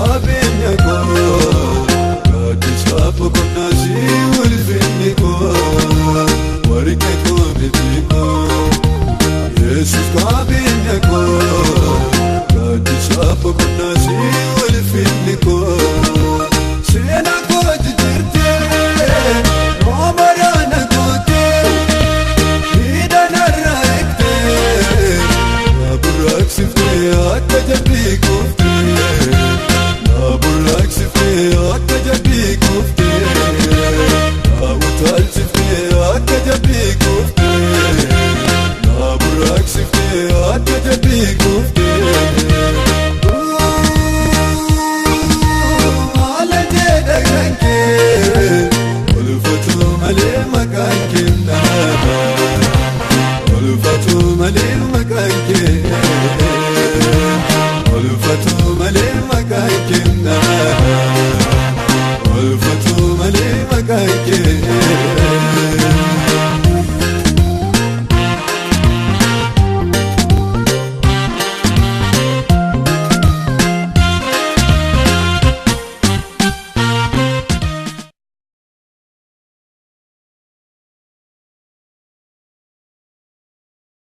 Qabeenya koo gaaddisa boqonnaa si ulfinni koo warqee koo miti koo Yesus qabeenya koo gaaddisa boqonnaa si ulfinni koo seenaa koo jijjiirtee noomaraana gootee hidha narraa eegtee na burraaqsiftee akka jabbii kuftee na burraaqsiftee akka jabbii kuftee na utaalchiftee akka jabbii kuftee na burraaqsiftee akka jabbii kuftee. Maala jedha kan kee ulfatu malee maqaan kennaa ulfatu malee maqaan kee ulfatu malee maqaan kennaa ulfatu malee maqaan kee.